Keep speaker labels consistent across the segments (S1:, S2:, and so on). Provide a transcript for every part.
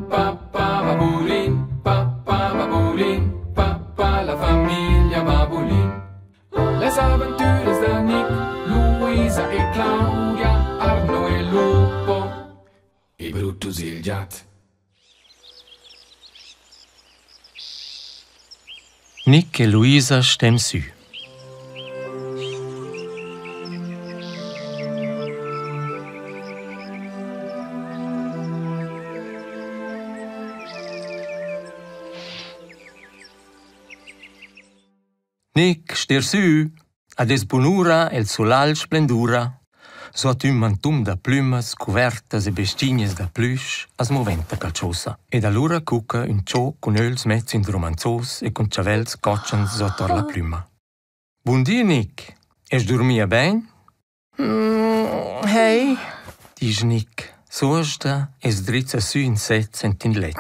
S1: pa pa babulin, pa pa babulin, pa pa la famiglia Babulin. Les avventuras da Nick, Luisa e Claudia, Arno e Lupo e Brutus il giat.
S2: Nick e Luisa stem sü. Nic, stir sü! Ad es bunura e'l sulagl splendura. Suot ün mantun da plümas, cuvertas e bes-chignas da plüsch as moventa qualchosa. Ed alura cucca ün cho cun ögls mezs indrumanzos e cun chavels cotschens suotor la plüma. Bun di, Nic. Est durmia bain? Hey, disch Nic, suosta e sdrizza sü in sez aint in let.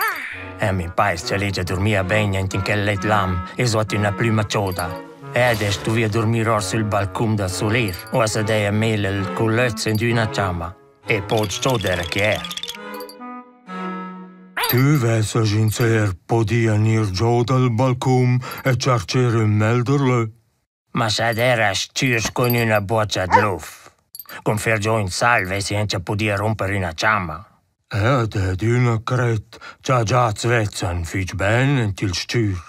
S2: Eu m'impais cha l'hegia durmia bain aint in quel let lam e suot üna plüma choda. Ed es stuvia durmir or sül balcun da suler. Uossa d'heja mel il culöz in üna chamma e poch chod era que eir.
S3: Tü vessast insè podia gnir giò dal balcun e tschercher ün melder lö.
S2: Ma sch'ad era s-chür sco in üna buocha d'luf. Cun fer giò ün sagl vessi auncha pudì rumper üna chamma.
S3: Ed adüna cret cha giats vezzan fich bain aint il s-chür.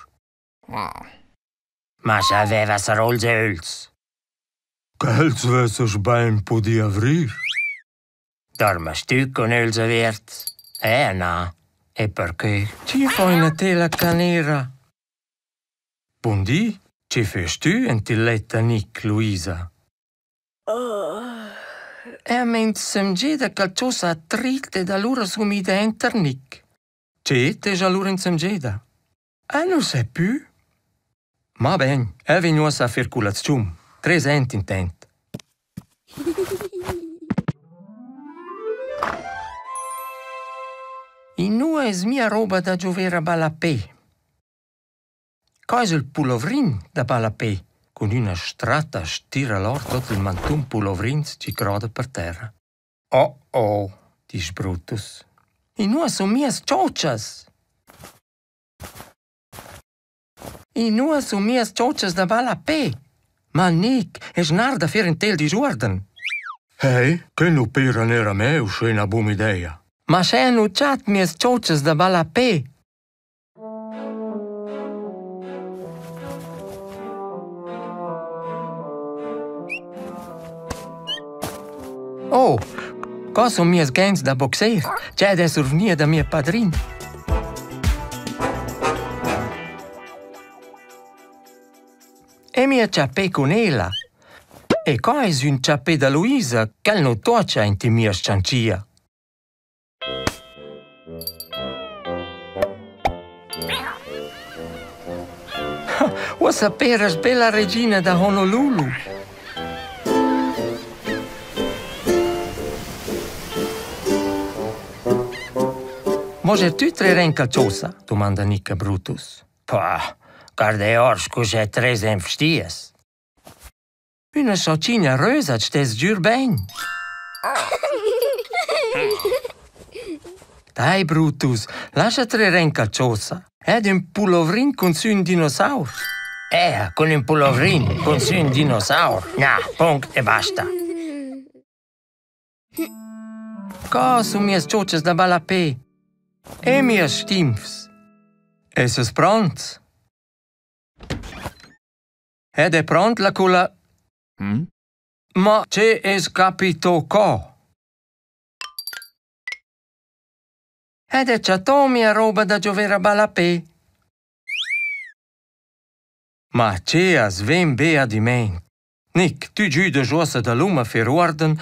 S2: Ma scha veva sarols e öls.
S3: Quels vessas bain pudì avrir.
S2: Dormas tü cun öls averts? Eh na. E perche? Chi fa üna tela canera? Bun di, che fest tü ent il let da Nic, Luisa?
S4: Eu m'insömgeda qualchosa trid ed alura sun ida enter Nic.
S2: Che t'es alura insömgeda? Eu nu sai pü. Ma bain, eu vegn uossa a fer culaziun. Tres aint intant.
S4: Inua es mia roba da giover a ballapè?
S2: Co es il pulovrin da ballapè cun üna stratta stira l'or tuot il mantun pulovrins chi croda per terra. Oh oh, disch Brutus.
S4: Inua sun mias chotschas? Inua sun mias chotschas da ballapè?
S2: Ma Nic, es nar da fer ün tel disuorden.
S3: Hey, que nu pera neir a me uschè üna bun'ideja.
S4: Ma sch'eu nu chat mias chotschas da ballapè?
S2: Oh, qua sun mias gens da boxer. Tgè dess survgnir da mia padrin?
S4: E mia chapè cun ella.
S2: E qua es ün chapè da Luisa ch'el nu tuocha aint in mia s-chantschia.
S4: Uossa peras bella regina da Honolulu.
S2: Mo sche tü trer en calzosa? domanda Nica Brutus. Pah, guarda or scu sche tres en vstias. Üna chotschina rösa stess sgür bain.
S4: Dai Brutus, lascha trer en calchosa.
S2: Ed ün pulovrin cun sü ün dinosaur. Eh, cun ün pulovrin cun sü ün dinosaur. Na, punct e basta.
S4: Co sun mias chotschas da ballapè?
S2: E mias stimfs?
S4: Essas pronts?
S2: Ed è pront la culla... Ma che es capito co?
S4: Ed è chattò mia roba da giover a ballapè.
S2: Ma che as vegn be adimmaint? Nic, tü güdas uossa dalum a fer uorden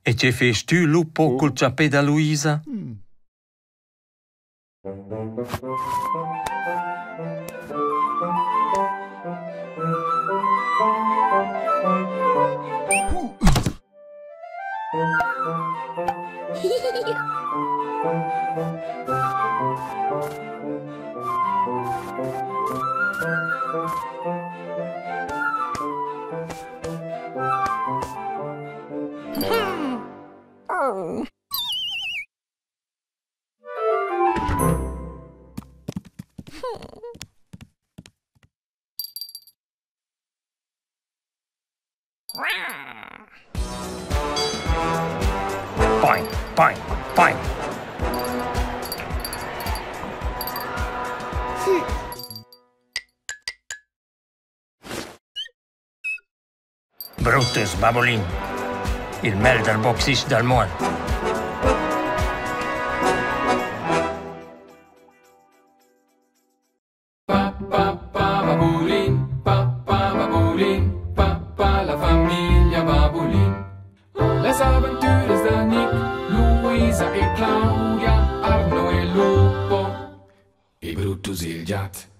S2: e che fest tü lupo cul chapè da Luisa? Boing, boing, boing. Brutus Babulin, il meglder boxist dal muond.
S1: Pa pa pa babulin, pa pa babulin, pa pa la famiglia Babulin. Las aventuras da Nick, Luisa e Claudia, Arno e Lupo e Brutus il giat.